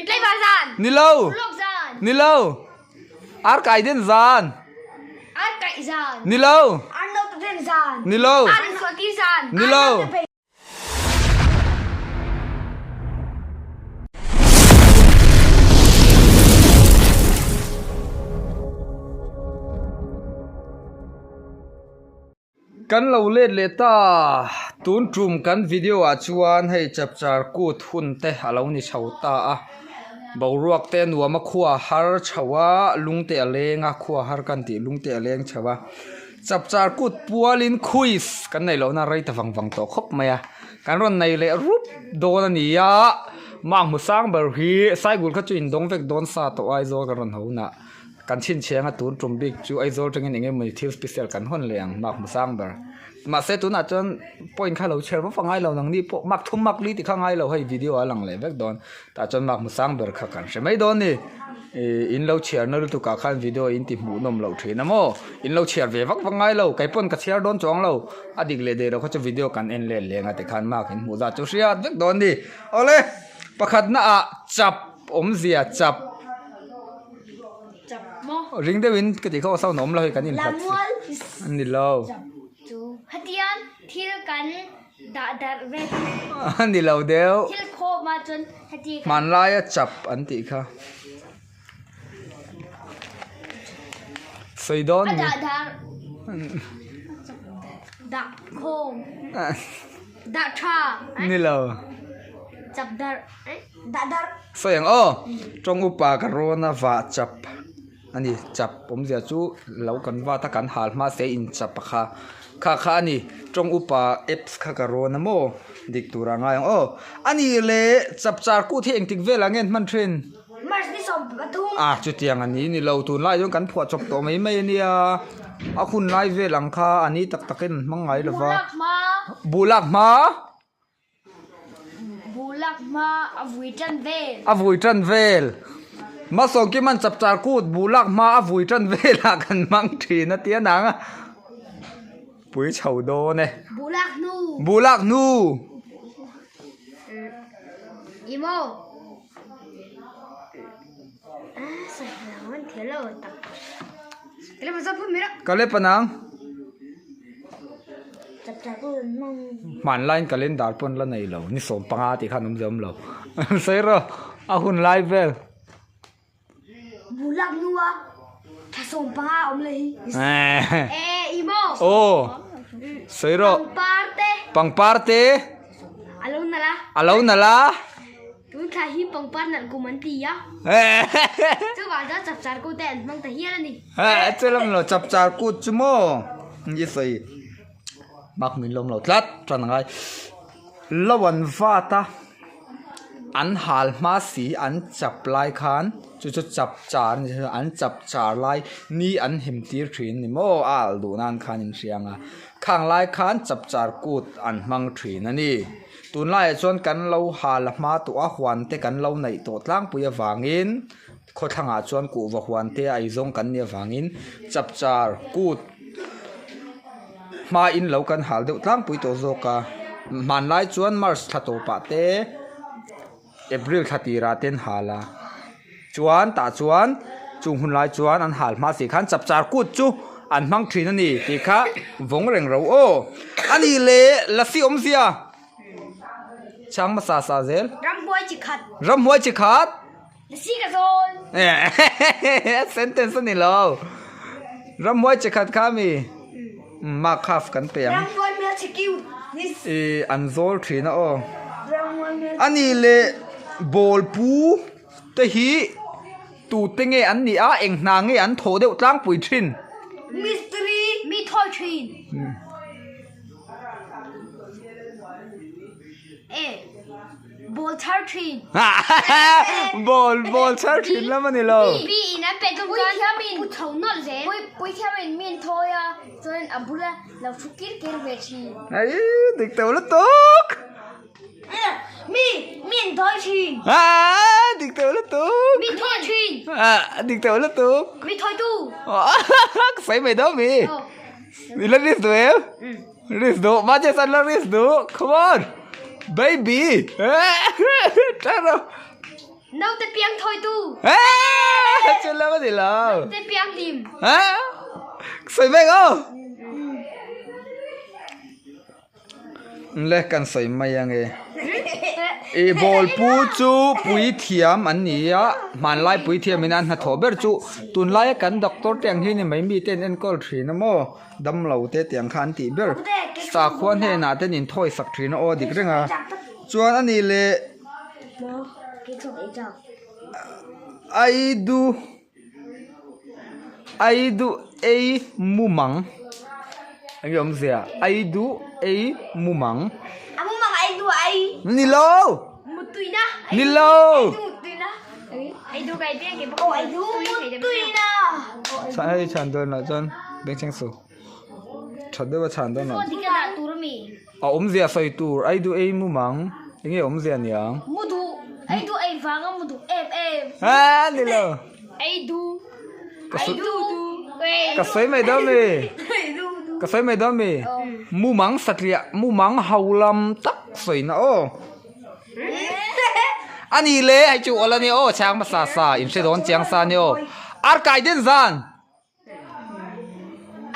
Tlaivar zan. Ni lo. Lawk zan. Ni lo. Ar kai den zan. Ar kaih zan. Ni lo. Ar note den zan. Ni lo. Ar in khualti zan. Ni lo. Kan lo let leh ta, tun tum kan video ah chuan hei chapchar kut hun te a lo ni chho ta a, boruak te a nuam a khua har chho a, lung te a leng a, khua har kan tih lung te a leng chho a, chapchar kut pualin quiz kan neih lohna rei ta vang vang tawh khawp mai a, kan rawn nei leh rup dawn a ni a, mah hmu sang ber hi Saigul kha chu indawng vek dawn sa tawh Aizawl kan rawn ho nah. Kan chhinchhiang a tun tum bik chu Aizawl atangin eng emawni thil special kan hawn leh ang mark hmasang ber. Mahse tunah chuan point kha lo chhiar vak vak ngai lo nangni pawh mark thum mark li tih kha ngai lo hei video a lang leh vek dawn. Tah chuan mark hmasang ber kha kan hre mai dawn ni. Ih in lo chhiar na lutuk ah khan video in ti hmuh nawm loh thin a maw. In lo chhiar ve vak vak ngai lo kei pawn ka chhiar dawn chuang lo. A dik leh deh loh kha chu video kan en let leng a tikhan mark in hmuh zat chu hriat vek dawn ni. Awle pakhatna ah chap awmzia chap. Ring deuhin ka tih kha aw sound a awm lo hei kan inhlat a ni lo. A ni lo deuh. Hmanlaia chap an tih kha. Sawi dawn ni. Ni lo. Sawi ang aw, tawng upa ka rawn a vah chap a ni, chap awmzia chu lo kan vat a kan hal hma se in chap a kha, kha kha a ni, tawng upa apps kha ka rawn a maw dik tur a ngai ang aw, a ni le chap char kut hi engtik velah nge an hman thin? A chutiang a ni ni lo tunlai chuan kan phuah chawp tawh mai mai a nia, a hun lai vel ang kha a ni tak takin an hmang ngai lo va, buh lak hma. Bulak hma a vui tan vel. A vui tan vel. Masawngkiman chapchar kut bulak hma a vui tan velah kan hmang thin a tia nang a. Pui chho dawn e. Bulak hnu. Bulak hnu. Imo. Kalep anang. Hmanlaiin calendar pawn la nei lo ni 15 tih khan awm zia awm lo sawi rawh a hun lai vel. Aw sawi rawh pangpar te a lo nalh a. Tun thla hi pangpar nalh kum an ti a, chuvang chuan chapchar kut te an hmang ta hial a ni. He che lam lo chapchar kut chu maw i sawi mak min lawm lo tlat tan angai lo an vat a an hal hma si an chap lai khan chu chu chapchar a ni an chapchar lai ni an him tir thin a ni maw a alh duh nan khan in hria ang a khang lai khan chapchar kut an hmang thin a ni. Tunlaiah chuan kan lo hal a hma tawh a, huan te kan lo neih tawh tlangpui avangin khawthlangah chuan kuhva huan te a eizawng kan nih avangin chapchar kut hmain lo kan hal deuh tlangpui tawh zawk a, hmanlai chuan March thla tawpah te April thla tirah te an hal a, chuan tah chuan chung hun lai chuan an hal hma si khan chapchar kut chu an hmang thin a ni tih kha vawng reng ro aw a ni le lasi awmzia chhang hmasa sa zel ramhuai chi khat ramhuai chi khat lasi ka zawn sentence a ni lo ramhuai chi khat kha mi mark half kan pe ang ramhuai hmel chi cute Ih an zawl thin a aw. A nih leh ball pu te hi tute nge an nih a eng hna nge an thawh deuh tlangpui thin. Mistiri mi thawi thin. E ball chhar thin. Ball ball chhar thin lam a ni lo. B in an pe tum chuan pu chho nawlh zel. Puithiamin mi an thawi a chuan a bula Lo thu kir kir ve thin. Ai dik teuh lutuk. Mi mi an dawi thin. Ah dik teuh lutuk. Mi thawi thin. Ah dik teuh lutuk. Mi thawi tu. Ka sawi mai dawn mi. I la risk duh em? Risk duh ma che san la risk duh. Come on. Baby. Tara. Naute piang thawi tu. Eh, chu lam a ni lo. Naute piang hlim. Ha? Sawi mek aw. Le kan sawi mai ange. I bawlpu chu puithiam an ni a, hmanlai puithiam in an hnathawh ber chu tunlaia kan doctor te ang hi ni mai mite an enkawl thin a maw damlo te tiang kha an tih ber. Sakhua hnenah ten inthawi sak thin a aw dik reng a. Chuan a nih leh Aidu Aidu ei mumang eng nge awmzia Aidu ei mumang ni lo ni lo hei chhan dawn lah chuan bengchheng suh tha deuh a chhan dawn lah. A awmzia sawi tur ai duh ei mumang eng nge awmzia niang? Mu duh, ei duh ei vanga mu duh em em. Ha ni lo. Ei duh, ei duh duh, ei Ka sawi mai dawn mi? Ka sawi mai dawn mi? Mumang satliah, mumang ho lam tak sawina aw. A ni le, hei chu awl a nia aw, chhang hmasa sa, inhre dawn chiang sa nia aw. Arkai den zan.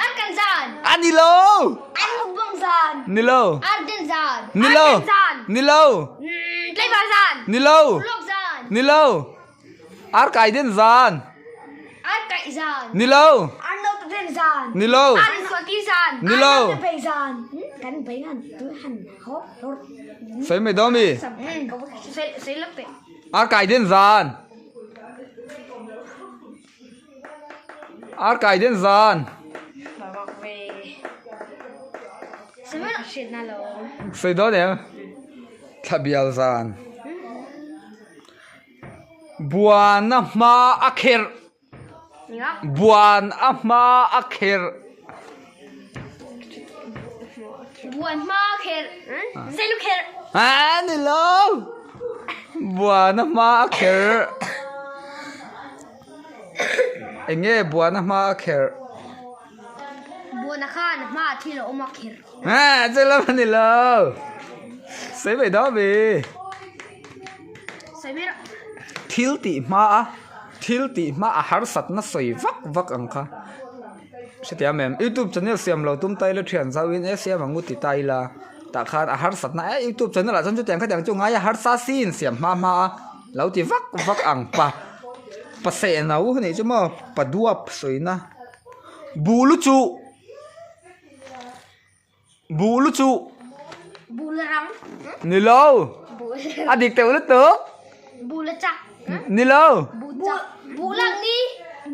Ar kan zan. A ni lo. An mukbang zan. Ni lo. Ar den zan. Ni lo. Ar den zan. Ni lo. Tleivar zan. Ni lo. Ulawk zan. Ni lo. Ar kai den zan. Ar kaih zan. Ni lo. Ar no te den zan. Ni lo. Ar sualti zan. Ni lo. Ar no te bei zan. Kan bei han tu han hop hor. Sei mai daw mi. Sei sei lak te. Ar kai den zan. Ar kai den zan. Sawi dawn em? Thla bial zan. Buan a hma a kherh. Buan a hma a kherh. Buan hma a kherh. Zeilu kherh. A ni lo. Buan a hma a kherh. Eng nge buan a hma a kherh? Buan a khan a hma ah thil a awm a kherh. Ha chu lam a ni lo. Sawi mai dawn mi. Sawi mai rawh. Thil tih hma a thil tih hma a harsatna sawi vak vak ang kha. Hretia mem youtube channel siam lo tum ta ila thian zau in e siam ang u ti ta ila tah khan a harsatna e youtube channel ah chuan chutiang khatiang chu ngai a harsa sin siam hma hma a lo ti vak vak ang pa pa seh no a nih chu maw pa duap sawina buh lu chu buh lu chu buh la rang ni lo a dik teuh lutuk buh la chak ni lo buh chak buh lak ni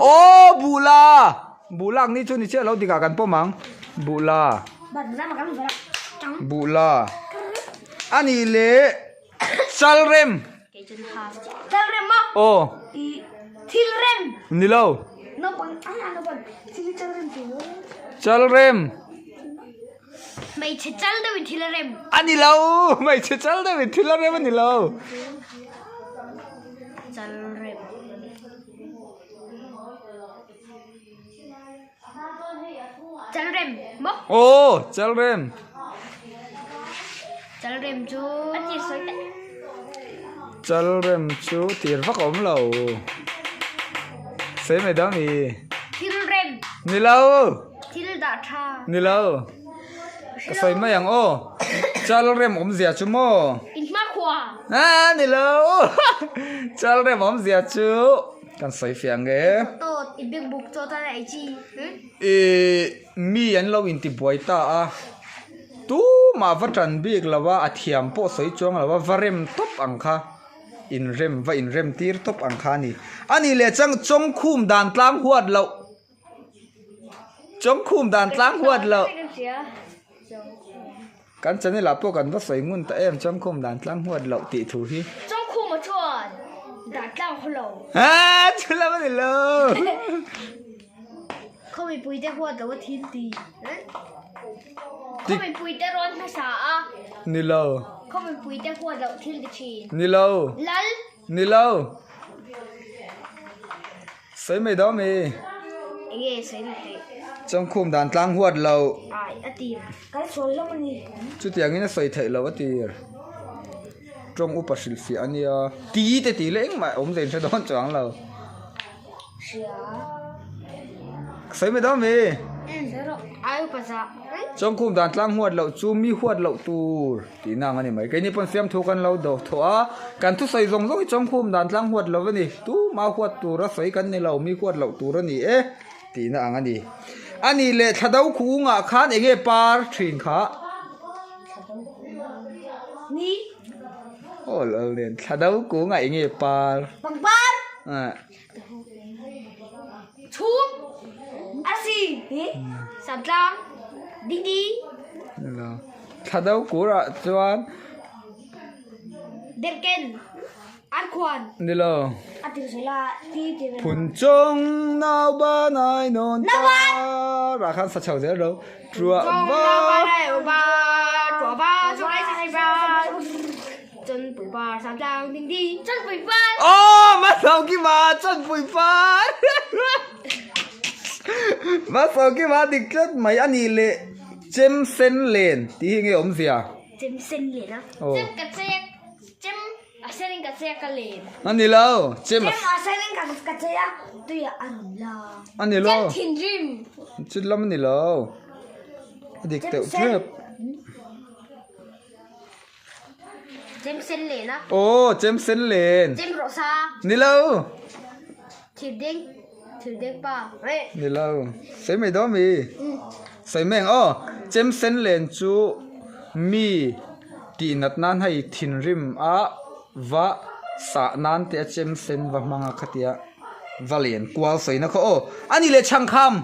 aw buh la buh lak ni chu ni chiah lo dik ah kan pawm ang buh la buh la a nih leh chal rem chal rem maw aw thil rem ni lo chal rem Hmeichhe chal deuhin thil a rem. A ni lo, hmeichhe chal deuhin thil a rem a ni lo. Chal rem. Chal rem maw? Aw, chal rem. Chal rem chu a tir sawi teh. Chal rem chu tir vak a awm lo. Sawi mai dawn mi. Thil rem. Ni lo. Thil dah tha. Ni lo. Ka sawi mai ang aw. Chal rem awmzia chu maw? In hma khua. Ah ni lo. Chal rem awmzia chu kan sawi fiah ang e. Tawt i bik buk chawt a ei chi. I mi an lo intibuai ta a. Tumah va tan bik lo a, a thiam pawh sawi chuang lo a, va rem tawp ang kha. Inrem va inrem tir tawp ang kha a ni. A nih leh chang chawngkhum dan tlang huat loh. Chawngkhum dan tlang huat loh. Kan channel ah pawh kan va sawi ngun ta em chawngkhum dan tlang huat loh tih thu hi. Chawngkhum a chuan dan tlang haw lo. Haa chu lam a ni lo. Khaw mipui te huat loh a thil ti. Khaw mipui te rawn hmasa a. Ni lo. Khaw mipui te huat loh thil ti thin. Ni lo. Lal. Ni lo. Sawi mai dawn mi. Enge sawi na theih. Chawngkhum dan tlang huat loh. Ai a tir. Kan sawi hlawm a ni. Chutiangin a sawi theih loh a tir. Tawng upa hrilhfiah a nia. Ti te tih leh engmah awm zai hre dawn chuang lo. Sawi mai dawn mi? Chawngkhum dan tlang huat loh chu mi huat loh tur tih na ang a ni mai. Keini pawn fiamthu kan lo do thawh a, kan thusawi zawng zawng hi chawngkhum dan tlang huat lo a ni. Tuma huat tura sawi kan ni lo, mi huat loh tur a ni e tih na ang a ni. A nih leh thla do khungah khan eng nge par thin kha? Ni. Aw lal nen thla do kungah eng nge par? Pangpar. Chhum. Arsi. Samtlang. Dingdi. Thla do kurah chuan. Derken. Arkhuan. Ni lo. Phun chawng nau ba nai nawn ta. Rah khan sa chho zel ro. Truah va. Aw Masawkima Chanpui par. Masawkima dik tlat mai a nih leh chem sen len tih hi nge awmzia? Chem sen len a. Chem ka chek chem. A sen in ka che a ka len. A ni lo, chem a. Chem a sen in ka che a tui ah a rawn la. A ni lo. Chem thinrim. Chut lam a ni lo. A dik teuh tep. Chem sen len a. Aw, chem sen len. Chem rawh sa. Ni lo. Thir deng, thir deng pa. Ni lo. Sei mai dawn mi. Sei mai ang aw. Chem sen len chu mi. Tih nat nan hei thinrim a va sah nan te a chem sen va hmang a khatia va len kual sawi na khaw aw a ni leh chhangkham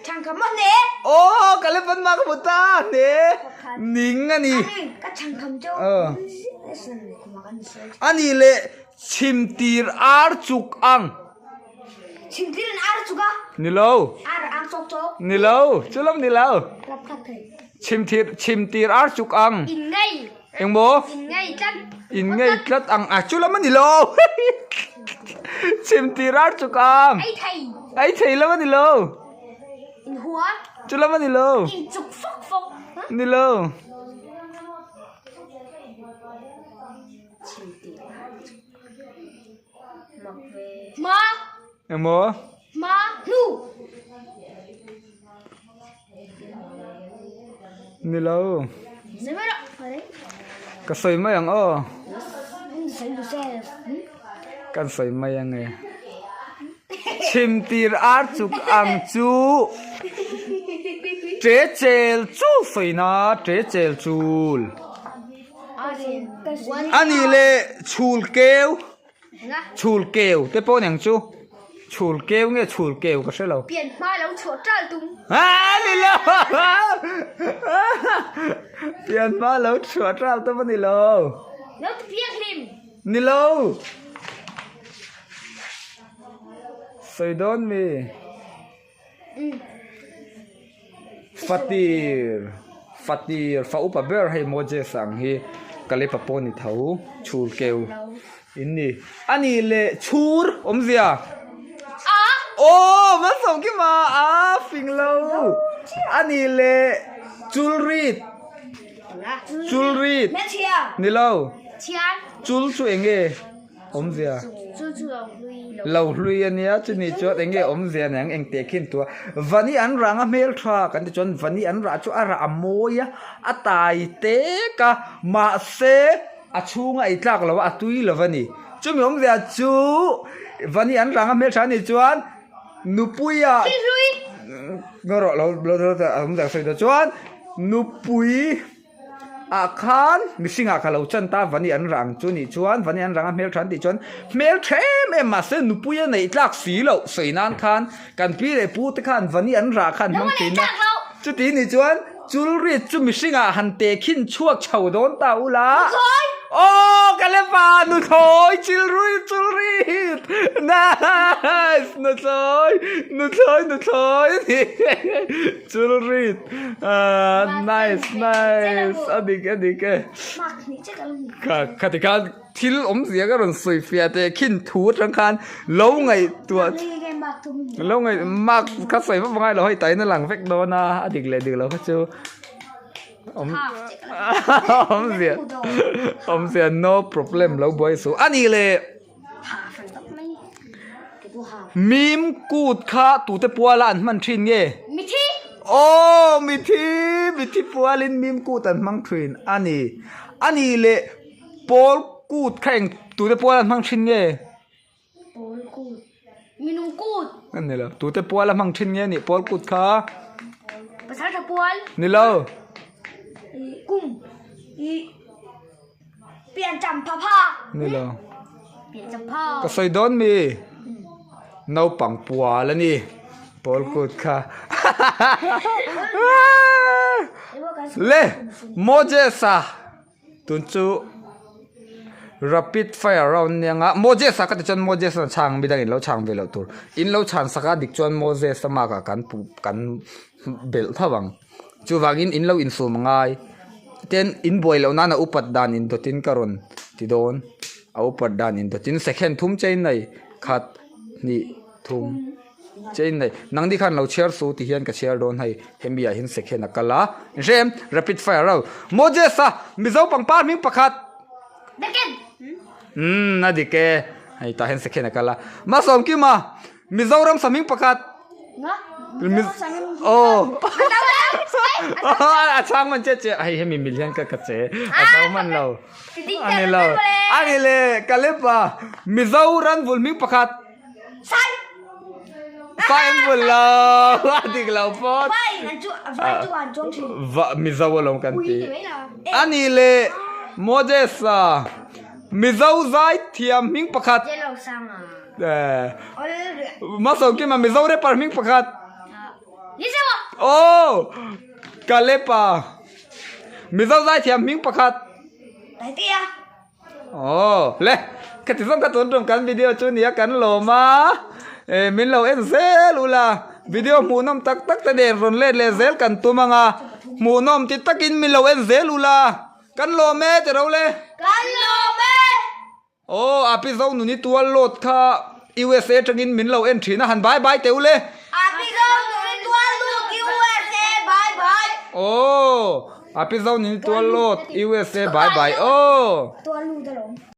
Chhangkham a hne aw ka le pan mak hmu ta hne ning a ni ka chhangkham chu a ni leh chhimtir ar chuk ang chhimtir an ar chuk a ni lo ar ang chawk chawk ni lo chu lam ni lo Chhimthir chhimtir ar chuk ang. In ngei. Engmaw? In ngei tlat. In ngei tlat ang. A chu lam a ni lo. Chhimtir ar chuk ang. Ei thei. Ei thei lam a ni lo. In hua. Chu lam a ni lo. In chuk fawk fawk. Ni lo. Chhimtir ar chuk. Mak ve. Ma. Engmaw? Ma hnu. Ni lo. Ka sawi mai ang aw. Kan sawi mai ang e. Chhimtir ar chuk ang chu che chel chu sawi na che chel chul. A nih leh chhul keu. Chhul keu te pawh aniang chu. Chhul keu nge chhul keu ka hre lo. Pian hma lo chhuah ṭal tum. Aa ni lo. Pian hma lo chhuah ṭal tum a ni lo. Lo ti piak hlim. Ni lo. Sawi dawn mi. Fatir fatir fa upa ber hei Moses ang hi Kalepa pawh ni tho chhur keu in ni a nih leh chhur awmzia aw malsawm ki ma a fing lo a nih leh chulrit chulrit ni lo chul chu eng nge. Awmzia. Chu chu lo hlui lo. Lo hlui a nia, chumi chuan eng nge awmzia nen ang eng teh khin tua. Vani an rang a hmel tha kan ti chuan vani an rah chu a rah a mawi a, a tai tek a, mahse a chhunga ei tlak lo a, a tui lo a ni. Chumi awmzia chu vani an rang a hmel tha a nih chuan nupuia. Thil hlui. Ngaw rawh lo lo lo awmzia ka sawi dawn chuan nupui. ah khan mihring ah ka lo chan ta vani an rang chu nih chuan vani an rang a hmeltha an tih chuan hmel tha em em mahse nupui a neih tlak si loh sawi nan khan kan pi leh pu te khan vani an rah khan hmang thin a chuti nih chuan chulrit chu mihring ah han teh khin chhuak chho dawn ta ula aw ka le pa nuthlawi chilrui chulrit nice nuthlawi nuthlawi nuthlawi a ni. Chulrit ahh nice nice a dik a dik e kha khati khan thil awmzia ka rawn sawi fiah teh khin thu atang khan lo ngaihtuah lo ngaih mark kha sawi vak ngai lo hei taina lang vek dawn a a dik leh dik lo kha chu. Awmzia awmzia no problem lo buai suh a ni le. Mim kut kha tute puala an hman thin nge? Mithi! Aw mithi! Mithi pualin mim kut an hmang thin a ni. A ni le pawl kut kha eng tute puala an hmang thin nge? Pawl kut. Minung kut. A ni lo. Tute pual a hmang thin nge nih pawl kut kha? Pasal tha pual. Ni lo. Kum. I pian cham pha pha. Ni lo. Pian cham pha. Ka sawi dawn mi. Naupang pual a ni. Pawl kut kha. Le Moses-a. Tun chu rapid fire round nia nga Moses a ka ti chuan Moses a chhang midang in lo chhang ve loh tur in lo chhan sak a dik chuan Moses a mark ah kan pu kan belh tho ang chuvangin in lo insum a ngai ten in buai loh nan a upat dan in dawt in ka rawn ti dawn a upat dan in dawt in second thum chain nei khat hnih thum. Chain nei, nangni khan lo chhiar su ti hian ka chhiar dawn hei, hemi ah hian second a kal a, inhrem, rapid fire ro, Moses a, Mizo pangpar hming pakhat. Deken! Umm a dik e, hei tah hian second a kal a, Masawmkima, Mizoram sa hming pakhat. Nga? Mizoram sa hming Aw. A chhang man che che, hei hemi mil hian ka ka che, a zo man lo. A ni lo, a ni le, Caleb a, Mizoram vul hming pakhat. Sai! Sai an vul lo, a dik lo phawt. Vai an chu, vai chu an chuang thin. Va, Mizo alawm kan ti. A ni le, Moses a, Mizo zai thiam hming pakhat. Yellow sang a. Eh. Masawmkima Mizo rapper hming pakhat. Ni se maw? Oh! Caleb a, Mizo zai thiam hming pakhat. Taitea. Aw le ka ti zawng ka tun tum kan video chu nia kan lawm a eh min lo en zel ula video hmuhnawm tak tak te nen rawn let leh zel kan tum anga hmuhnawm ti takin min lo en zel ula kan lawm e ti ro le Kan lawm e! Aw a pi zo nuni tual load kha USA atangin min lo en thin a han bye bye teh ule. A pi zo nuni tual load USA bye bye. Aw a pi zo nuni tual load USA bye bye aw. Tual lut alawm.